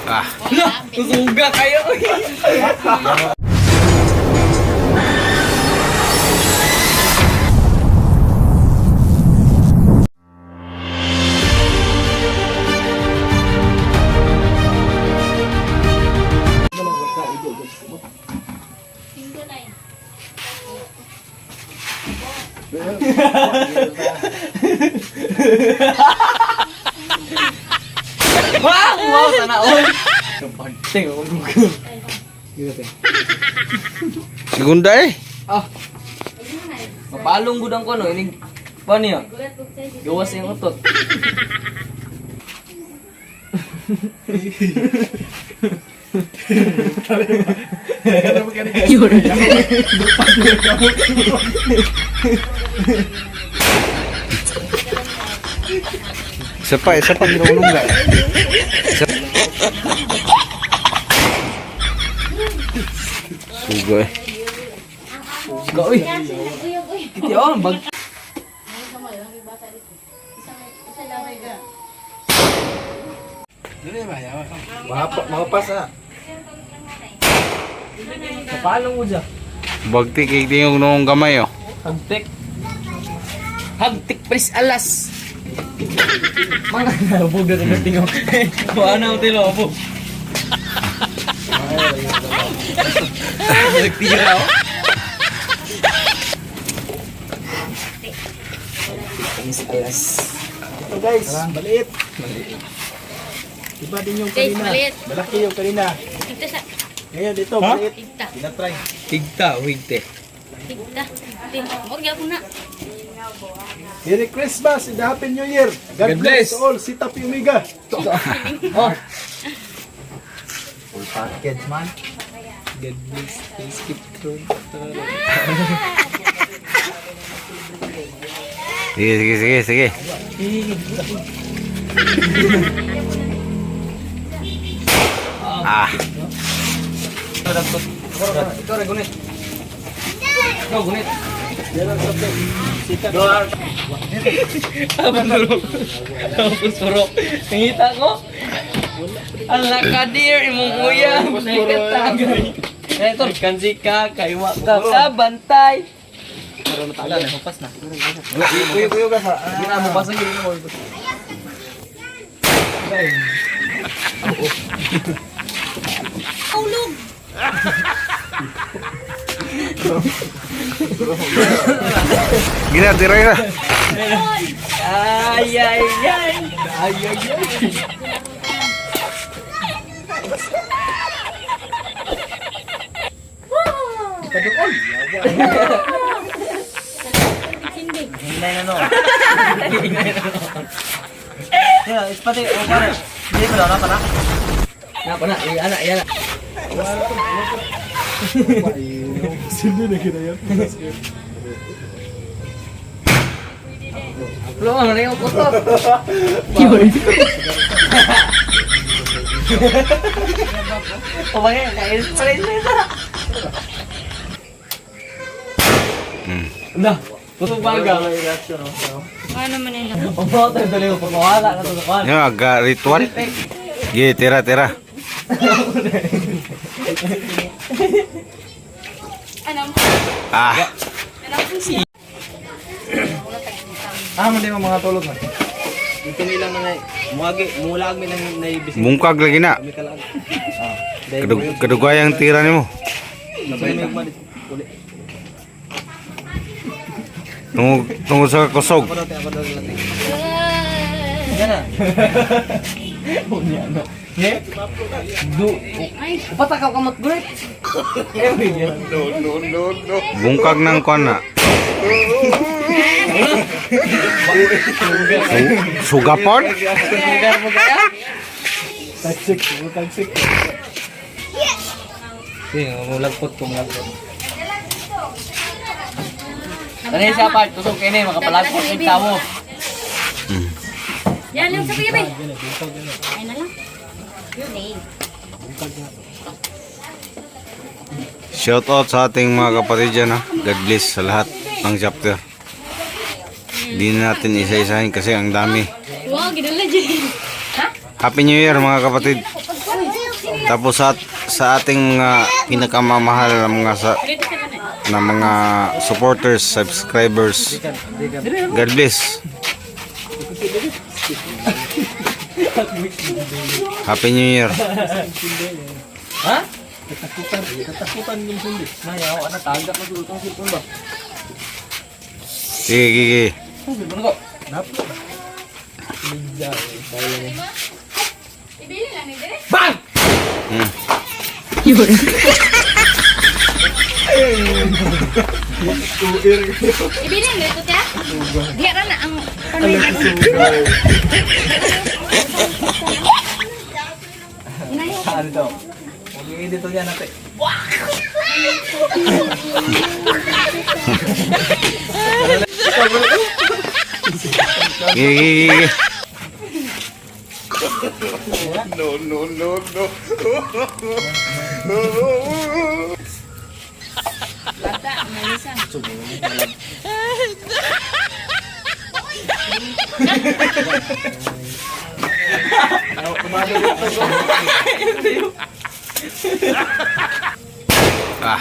Ah. Susuga kayo. Wow! Wow, sana all. Kapagting ako Google. Segunda eh. Ah. Mapalong gud ang kuno inig pa niya. Gawas yung utot. Isa pa ginaulong ga. Isa. Suga eh. Suga oy. Kiti oh, bag. Mga pas ah. Mapalong mo dyan. Bagti kay tingog noong gamay oh. Hagtik. Hagtik pres alas. Mga nabog na rin tingog. Kuha na ang tilo po. Nagtira oh. Pres alas. Ito guys, maliit. Iba din yung Guys, kanina. maliit. Malaki yung kanina. Higta sa. Ngayon dito, maliit. Higta. Tinatry. Higta, higte. Higta. Higta. Huwag yapon na. Merry Christmas and a Happy New Year. God, God bless. bless. all. Sita P. Omega. Oh. Full package man. God bless. Please keep through. Sige, sige, sige, sige. Ah. Ikaw rin, gunit. Ikaw, gunit. Yan ang sabi. Sita. Habang Habang Nangita ko. Ang lakadir, imong uya. Nakatagay. Ito, kansi ka, kaywa ka, sa bantay. Wala na, hupas na. Kuyo kuyo ka sa. Hindi na, mabasa yun. Ulog! Gina, tira na. Ay, ay, ay. Ay, ay, ay. Hindi. Hinay na no. Hinay na no. Yeah, it's pati, oh, pare. Hindi ko na, pa na. Na, pa na. Iya na, iya na. Sino na ginayan? Lo, ano na yung kuto? Pumangin, ka-inspire na isa. Na, puto baga. Ano man yun? Umaw tayo tuloy ko, pagkawala na to sa kwan. Yung aga ritual. Sige, tira, tira. Ano? Ah. Ano po siya? Ah, hindi mo mga tulog man. Dito nila na muagi mulag mi nang naibisig Bungkag lagi na. kami kalag. Kadugayang tira nimo. Nabay ta. Uli. Tungod tungod sa kusog. Ako daw te, ako daw latin. Yan na. Unya na. Ne? Du. Upata ka kamot gulit. Bungkag ng kuan na. Sugapon? Sugar mo kaya? Tagsik, tagsik. Sige, mulagpot ko, mulagpot. Tani siya pa, tusok kini, makapalagpot ng tao. Yan lang sa kuya, bay. Ay na lang. Yun eh. Shout out sa ating mga kapatid dyan ha. God bless sa lahat ng chapter. Hindi na natin isa-isahin kasi ang dami. Wow, gidala dyan. Ha? Happy New Year, mga kapatid. Tapos sa ating mga pinakamamahal na mga na mga supporters, subscribers. God bless. Happy New Year. Ha? Katakutan, katakutan yung sundi. Nayaw, ana tagak na tulutong cellphone ba? Sige, sige. Ang cellphone ko. Naplo ba? Ibili lang ni dire. Bang! Ibili lang dito tiya. Diya ra na ang panay. Saan ito? Huwag dito yan natin. Sige, sige, sige. Bata, malisa. Ah.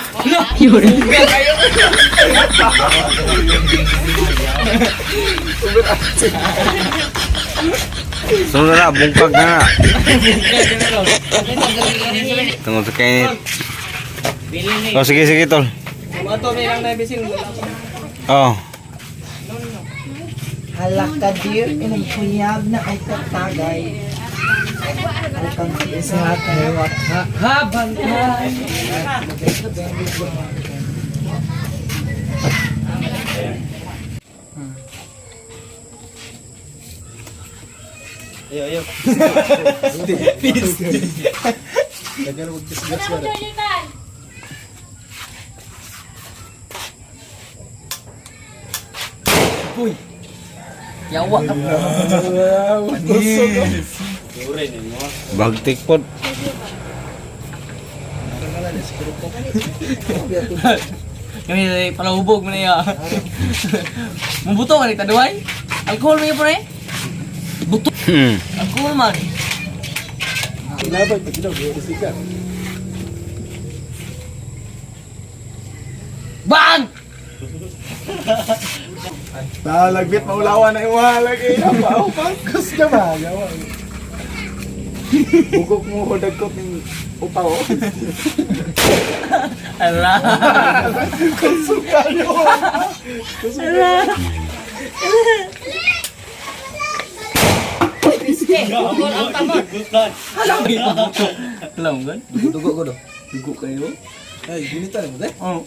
Sunod na, bungkag na na. Tungod sa kainit. Oh, sige, sige, tol. Mato may lang na bisin. Oh. Halakadir imong puyab na ay katagay. Alkang isa kay ka. Habantay. Ayo, ayo. Lagyan mo kisgas Ano ba? Jonathan? Uy. Yawa ka. Wow, kusog. Bagtik po. Kami palahubog mo na iya. Mabuto ka ni taduay. Alcohol mo po eh. Buto. Alcohol man. Ilabay pa ginaw, di ka. Bang! Talagbit maulawan na iwa lagi. Apa pangkus ka ba? Yawa. Bugok mo dagkot ning upaw. Ala. Kusog kayo. Kusog kayo. Alam mo gan? Dugo ko do. Dugo kayo. Ay, ginita mo dai. Oh.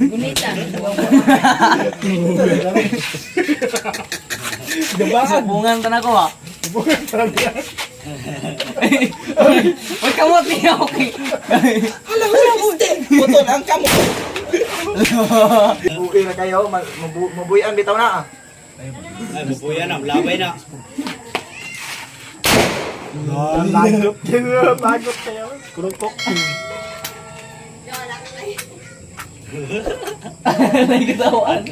Gunita. Gabaan. Bungan ta na ko ah. Bukan talaga. Uy, kamot niya okay. Putol ang kamot. Buhi na kayo, mabuyan bitaw na ah. Lagot kayo, lagot kayo. Kurukok. Nagkatawaan.